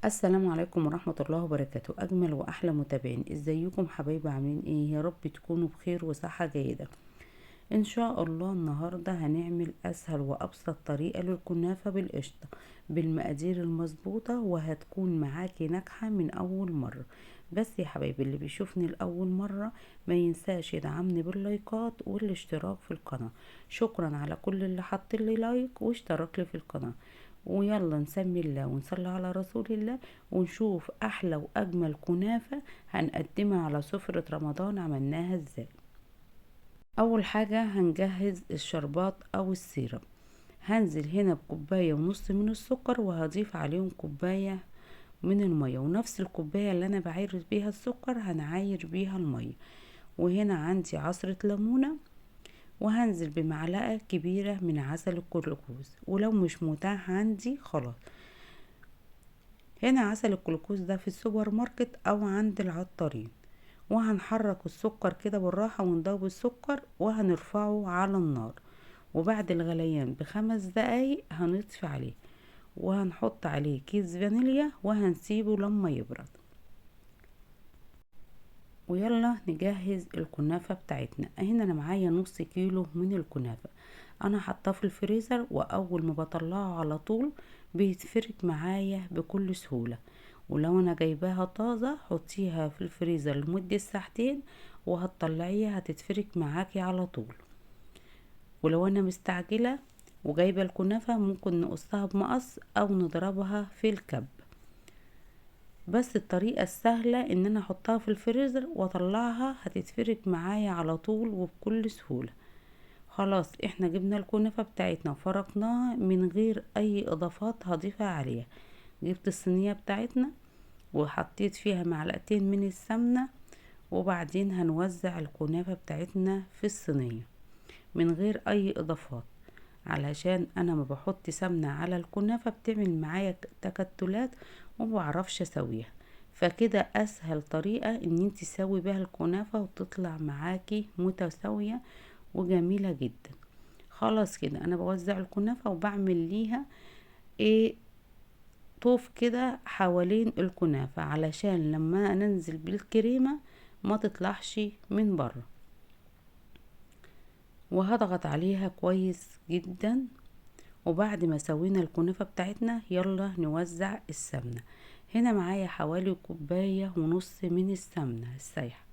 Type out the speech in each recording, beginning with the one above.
السلام عليكم ورحمة الله وبركاته. أجمل وأحلى متابعين، ازيكم حبايبي؟ عاملين ايه؟ يا رب تكونوا بخير وصحة جيدة ان شاء الله. النهاردة هنعمل اسهل وابسط طريقة للكنافة بالقشطة بالمقادير المظبوطة، وهتكون معاكي ناجحة من اول مرة. بس يا حبايبي اللي بيشوفني لأول مرة ما ينساش يدعمني باللايكات والاشتراك في القناة. شكرا على كل اللي حط لي لايك واشترك لي في القناة. ويلا نسمي الله ونصلي على رسول الله ونشوف احلى واجمل كنافة هنقدمها على سفرة رمضان عملناها ازاي. اول حاجة هنجهز الشربات او السيرب. هنزل هنا بكوباية ونص من السكر وهضيف عليهم كوباية من المية، ونفس الكوباية اللي انا بعاير بيها السكر هنعاير بيها المية. وهنا عندي عصرة ليمونة، وهنزل بمعلقة كبيرة من عسل الجلوكوز، ولو مش متاح عندي خلاص. هنا عسل الجلوكوز ده في السوبر ماركت او عند العطارين. وهنحرك السكر كده بالراحة وندوب السكر وهنرفعه على النار، وبعد الغليان ب5 دقايق هنطفي عليه وهنحط عليه كيس فانيليا وهنسيبه لما يبرد. ويلا نجهز الكنافة بتاعتنا. هنا انا معايا نص كيلو من الكنافة، انا حاطاه في الفريزر، واول ما بطلعه على طول بيتفرك معايا بكل سهولة. ولو انا جايباها طازة حطيها في الفريزر لمدة ساعتين وهتطلعيها هتتفرك معاكي على طول. ولو انا مستعجلة وجايبة الكنافة ممكن نقصها بمقص او نضربها في الكب، بس الطريقة السهلة ان انا احطها في الفريزر واطلعها هتتفرك معايا على طول وبكل سهولة. خلاص احنا جبنا الكنافة بتاعتنا وفركناها من غير اي اضافات هضيفها عليها. جبت الصينية بتاعتنا وحطيت فيها معلقتين من السمنة، وبعدين هنوزع الكنافة بتاعتنا في الصينية من غير اي اضافات، علشان انا ما بحط سمنة على الكنافة بتعمل معايا تكتلات وما بعرفش اسويها. فكده اسهل طريقة ان انت تسوي بيها الكنافة وتطلع معاكي متساوية وجميلة جدا. خلاص كده انا بوزع الكنافة وبعمل ليها ايه طوف كده حوالين الكنافة علشان لما ننزل بالكريمة ما تطلعش من بره، وهضغط عليها كويس جدا. وبعد ما سوينا الكنافة بتاعتنا يلا نوزع السمنة. هنا معايا حوالي كوباية ونص من السمنة السايحة.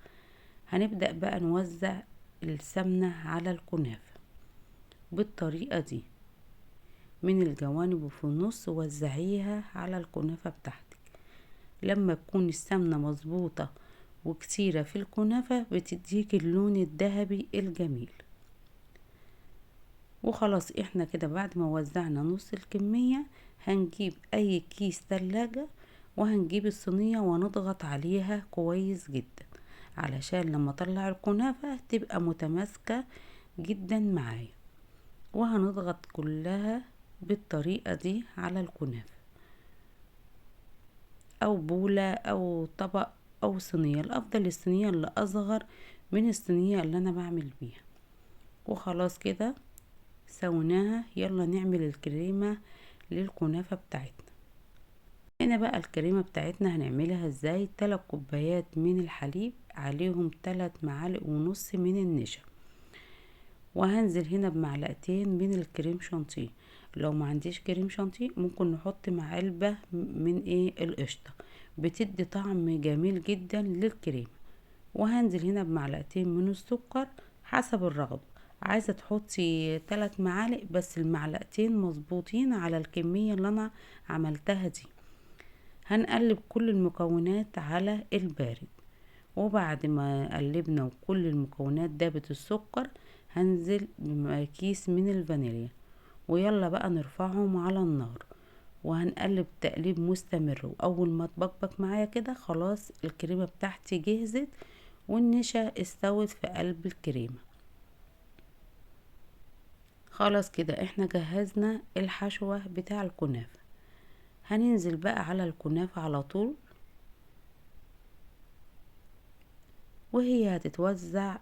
هنبدأ بقى نوزع السمنة على الكنافة بالطريقة دي من الجوانب وفي النص، وزعيها على الكنافة بتاعتك. لما تكون السمنة مظبوطة وكتيرة في الكنافة بتديك اللون الذهبي الجميل. وخلاص احنا كده بعد ما وزعنا نص الكمية هنجيب اي كيس تلاجة وهنجيب الصينية ونضغط عليها كويس جدا علشان لما اطلع الكنافة تبقى متماسكة جدا معايا. وهنضغط كلها بالطريقة دي على الكنافة او بولة او طبق او صينية، الافضل الصينية اللي اصغر من الصينية اللي انا بعمل بيها. وخلاص كده سويناها. يلا نعمل الكريمة للكنافة بتاعتنا. هنا بقى الكريمة بتاعتنا هنعملها ازاي؟ 3 كوبايات من الحليب عليهم 3 معالق ونص من النشا، وهنزل هنا بمعلقتين من الكريم شانتيه. لو ما عنديش كريم شانتيه ممكن نحط مع علبة من القشطة، بتدي طعم جميل جدا للكريمة. وهنزل هنا بمعلقتين من السكر حسب الرغبة، عايزة تحطي 3 معالق بس المعلقتين مظبوطين على الكمية اللي انا عملتها دي. هنقلب كل المكونات على البارد، وبعد ما قلبنا وكل المكونات دابت السكر هنزل بكيس من الفانيليا، ويلا بقى نرفعهم على النار وهنقلب تقليب مستمر. واول ما تبقبق معايا كده خلاص الكريمة بتاعتي جهزت والنشا استوت في قلب الكريمة. خلاص كده احنا جهزنا الحشوة بتاع الكنافة. هننزل بقى على الكنافة على طول وهي هتتوزع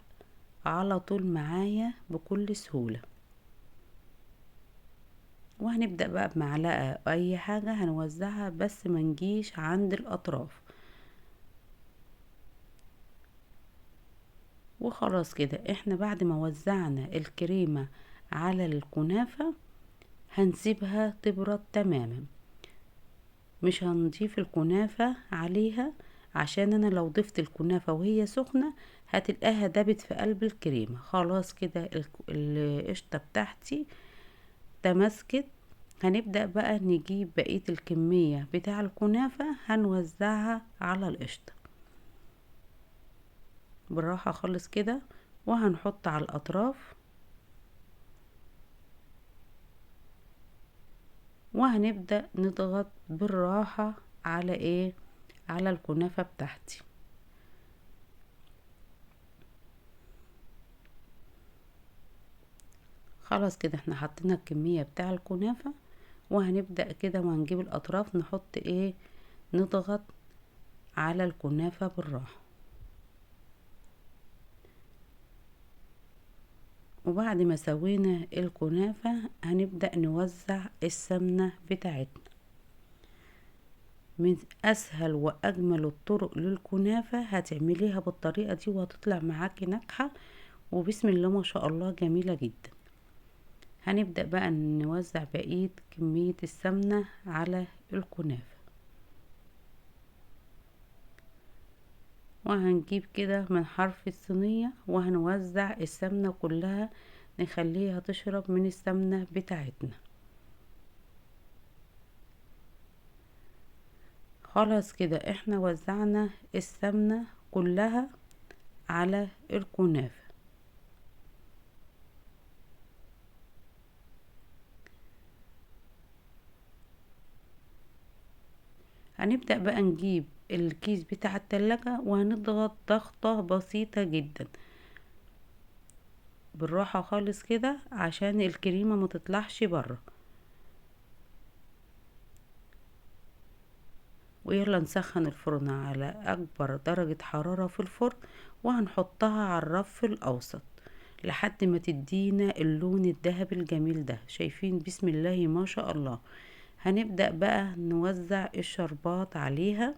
على طول معايا بكل سهولة. وهنبدأ بقى بمعلقة اي حاجة هنوزعها، بس ما نجيش عند الاطراف. وخلاص كده احنا بعد ما وزعنا الكريمة على الكنافة هنسيبها تبرد تماما، مش هنضيف الكنافة عليها، عشان انا لو ضفت الكنافة وهي سخنة هتلقاها دابت في قلب الكريمة. خلاص كده القشطة بتاعتي تماسكت. هنبدأ بقى نجيب بقية الكمية بتاع الكنافة هنوزعها على القشطة بالراحة خالص كده، وهنحط على الأطراف، وهنبدأ نضغط بالراحة على ايه، على الكنافة بتاعتي. خلاص كده احنا حطينا الكمية بتاع الكنافة، وهنبدأ كده وهنجيب الأطراف نحط ايه، نضغط على الكنافة بالراحة. وبعد ما سوينا الكنافة هنبدأ نوزع السمنة بتاعتنا. من أسهل وأجمل الطرق للكنافة هتعمليها بالطريقة دي وهتطلع معاكي ناجحة وبسم الله ما شاء الله جميلة جدا. هنبدأ بقى نوزع بقية كمية السمنة على الكنافة، وهنجيب كده من حرف الصينية وهنوزع السمنة كلها، نخليها تشرب من السمنة بتاعتنا. خلاص كده احنا وزعنا السمنة كلها على الكنافة. هنبدأ بقى نجيب الكيس بتاع التلاجة وهنضغط ضغطة بسيطة جدا بالراحة خالص كده عشان الكريمة ما تطلعش بره. ويلا نسخن الفرن على أكبر درجة حرارة في الفرن، وهنحطها على الرف الأوسط لحد ما تدينا اللون الذهبي الجميل ده. شايفين بسم الله ما شاء الله. هنبدأ بقى نوزع الشربات عليها،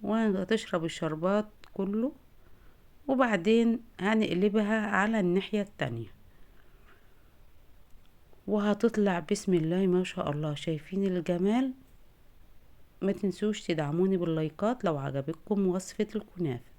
وهتشرب الشربات كله، وبعدين هنقلبها على الناحية التانية وهتطلع بسم الله ما شاء الله. شايفين الجمال؟ ما تنسوش تدعموني باللايكات لو عجبتكم وصفة الكنافة.